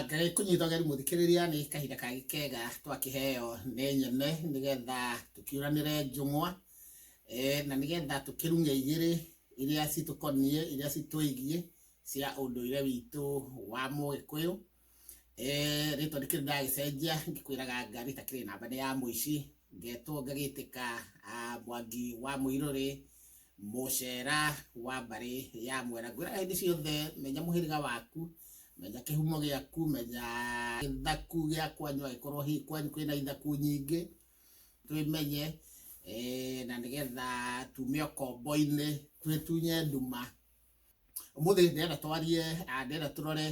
Ngai kũnyita ũgeni mũthikĩrĩria nĩ kahinda kangĩ kega twakĩheo nĩ nyene nĩgetha tũkiuranĩre njũng'wa na nĩgetha tũkĩrung'e igĩrĩ iria citũkoniĩ iria citwĩgiĩ cia ũndũire witũ wa Mũgĩkũyũ. Rĩtwa ndikĩrĩ ndagĩcenjia, ngĩkwĩraga ngari itakĩrĩ namba nĩ ya mũici, ngetwo ngagĩtĩka Mwangi wa Mũirũrĩ, mũcera wa mbarĩ ya Mwera. Ngwĩraga hĩndĩ ciothe menya mũhĩrĩga waku, menya kĩhumo gĩaku, menya gĩthaku gĩa kwanyu angĩkorwo hihi kwanyu kwĩna ithaku nyingĩ, twĩmenye na nĩgetha tume ũkombo-inĩ twĩtunye nduma. Ũmũthĩ ndĩrenda twarie, ndĩrenda tũrore,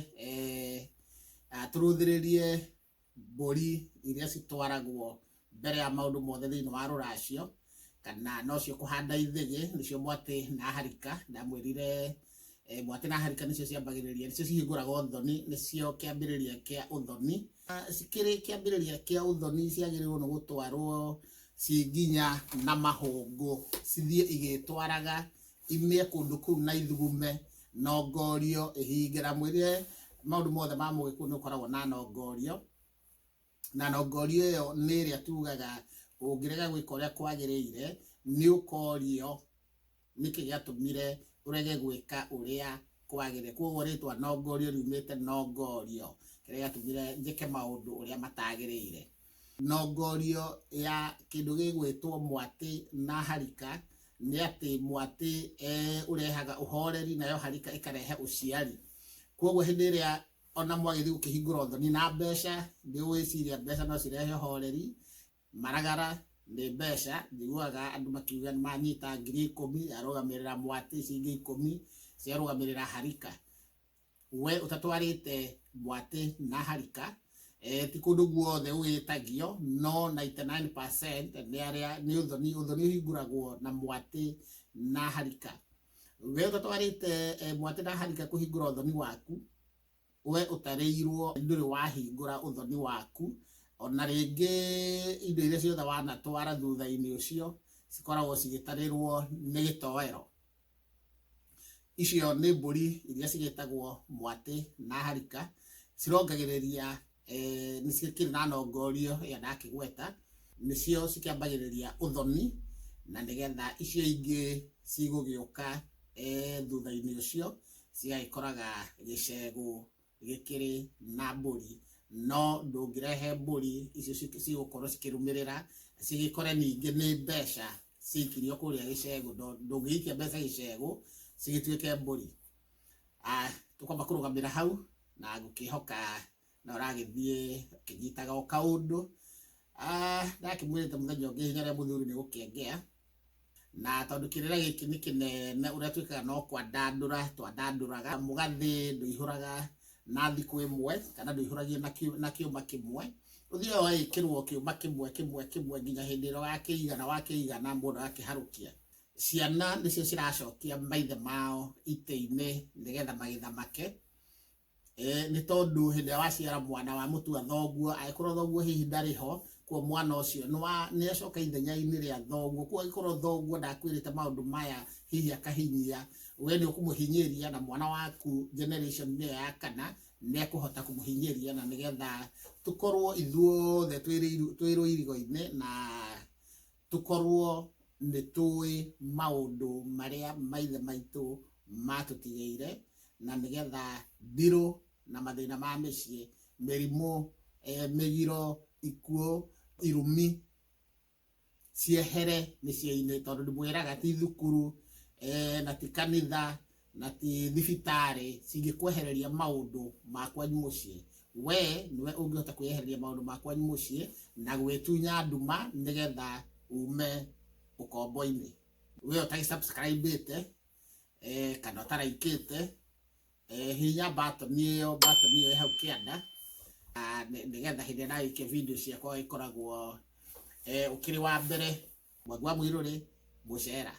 tũrũthĩrĩrie mbũri iria citwaragwo mbere ya maũndũ mothe thĩinĩ wa rũracio, kana nocio kũhanda ithĩgĩ, nĩcio mwatĩ na harika. Ndamwĩrire mwatĩ na harika nĩcio ciambagĩrĩria, nĩcio cihingũraga ũthoni, nĩcio kĩambĩrĩria kĩa ũthoni. Cikĩrĩ kĩambĩrĩria kĩa ũthoni ciagĩrĩirwo nĩ gũtwarwo ci nginya na mahũngũ, cithiĩ igĩtwaraga imĩe kũndũ kũu na ithugume nongorio ĩhinge. Ndamwĩrire maũndũ mothe ma Mũgĩkũyũ nĩ ũkoragwo na nongorio, na nongorio ĩyo nĩ ĩrĩa tugaga ũngĩrega gwĩka ũrĩa kwagĩrĩire nĩ ũkorio nĩkĩ gĩatũmire ũrege gwĩka ũrĩa kwagĩrĩire. Koguo rĩtwa nongorio riumĩte nongorio, kĩrĩa gĩatũmire njĩke maũndũ ũrĩa matagĩrĩire. Nongorio ya kĩndũ gĩgwĩtwo mwatĩ na harika nĩ atĩ mwatĩ ũrehaga ũhoreri nayo harika ĩkarehe ũciari. Koguo hĩndĩ ĩrĩa ona mwagĩthiĩ gũkĩhingũra ũthoni na mbeca, ndĩgwĩciria mbeca no cirehe ũhoreri. Maragara nĩ mbeca, njiguaga andũ makiuga nĩ manyita 10,000 yarũgamĩrĩra mwatĩ, ici ingĩ 10 ciarũgamĩrĩra harika. We ũtatwarĩte mwatĩ na harika, ti kũndũ guothe ũgĩtagio, no 99% nĩ arĩa nĩ ũthoni, ũthoni ũhingũragwo na mwatĩ na harika. We ũtatwarĩte mwatĩ na harika kũhingũra ũthoni waku, we ũtarĩirwo ndũrĩ wahingũra ũthoni waku, ona rĩngĩ indo iria ciothe wanatwara thutha-inĩ ũcio cikoragwo cigĩtarĩrwo nĩ gĩtoero. Icio nĩ mbũri iria cigĩtagwo mwatĩ na harika, cirongagĩrĩria nĩ cikĩrĩ na nongorio ĩyo ndakĩgweta, nĩcio cikĩambagĩrĩria ũthoni na nĩgetha icio ingĩ cigũgĩũka thutha-inĩ ũcio cigagĩkoraga gĩcegũ gĩkĩrĩ na mbũri. No ndũngĩrehe mbũri icio cigũkorwo cikĩrũmĩrĩra cigĩkore ningĩ nĩ mbeca cikirio kũrĩa gĩcegũ, ndũngĩikia mbeca gĩcegũ cigĩtuĩke mbũri. Tũkwamba kũrũgamĩra hau na ngũkĩhoka no ũragĩthiĩ ũkĩnyitaga o kaũndũ. Ndakĩmwĩrĩte mũthenya ũngĩ hinya rĩa mũthuri nĩ gũkĩengea, na tondũ kĩrĩra gĩkĩ nĩ kĩnene ũrĩa twĩkaga no kwandandũra twandandũraga. Mũgathĩ ndũihũraga na thikũ ĩmwe kana ndũihũragio na kĩũma kĩmwe, ũthiaga ũgagĩkĩrwo kĩũma kĩmwe kĩmwe kĩmwe nginya hĩndĩ ĩrĩa ũgakĩigana, wakĩigana mũndũ agakĩharũkia. Ciana nĩcio ciracokia maithe mao itĩ-inĩ nĩgetha magĩthamake, nĩ tondũ hĩndĩ ĩrĩa waciara mwana wamũtua thoguo, angĩkorwo thoguo hihi ndarĩ ho, koguo mwana ũcio nĩ acoka ithenya-inĩ rĩa thoguo. Koguo angĩkorwo thoguo ndakwĩrĩte maũndũ maya hihi akahinyia, we nĩ ũkũmũhinyĩria na mwana waku generation ĩyo ya kana nĩ ekũhota kũmũhinyĩria, na nĩgetha tũkorwo ithuothe twĩ rũirigo-inĩ na tũkorwo nĩ tũĩ maũndũ marĩa maithe maitũ matũtigĩire, na nĩgetha ndirũ na mathĩna ma mĩciĩ, mĩrimũ, mĩgiro, ikuũ, irumi ciehere mĩciĩ-inĩ, tondũ ndĩmwĩraga ti thukuru na ti kanitha na ti thibitarĩ cingĩkwehereria maũndũ ma kwanyu mũciĩ. We nĩwe ũngĩhota kwĩyehereria maũndũ ma kwanyu mũciĩ na gwĩtunya nduma nĩgetha ume ũkombo-inĩ. We ũtagĩ subscribe-ĩte kana ũtaraikĩte, hihinya button ĩyo, button ĩyo ĩ hau kĩanda, nĩgetha hĩndĩ ĩrĩa ndagĩikia video ciakwa ĩkoragwo ũkĩrĩ wa mbere. Mwangi wa Mũirũrĩ, mũcera.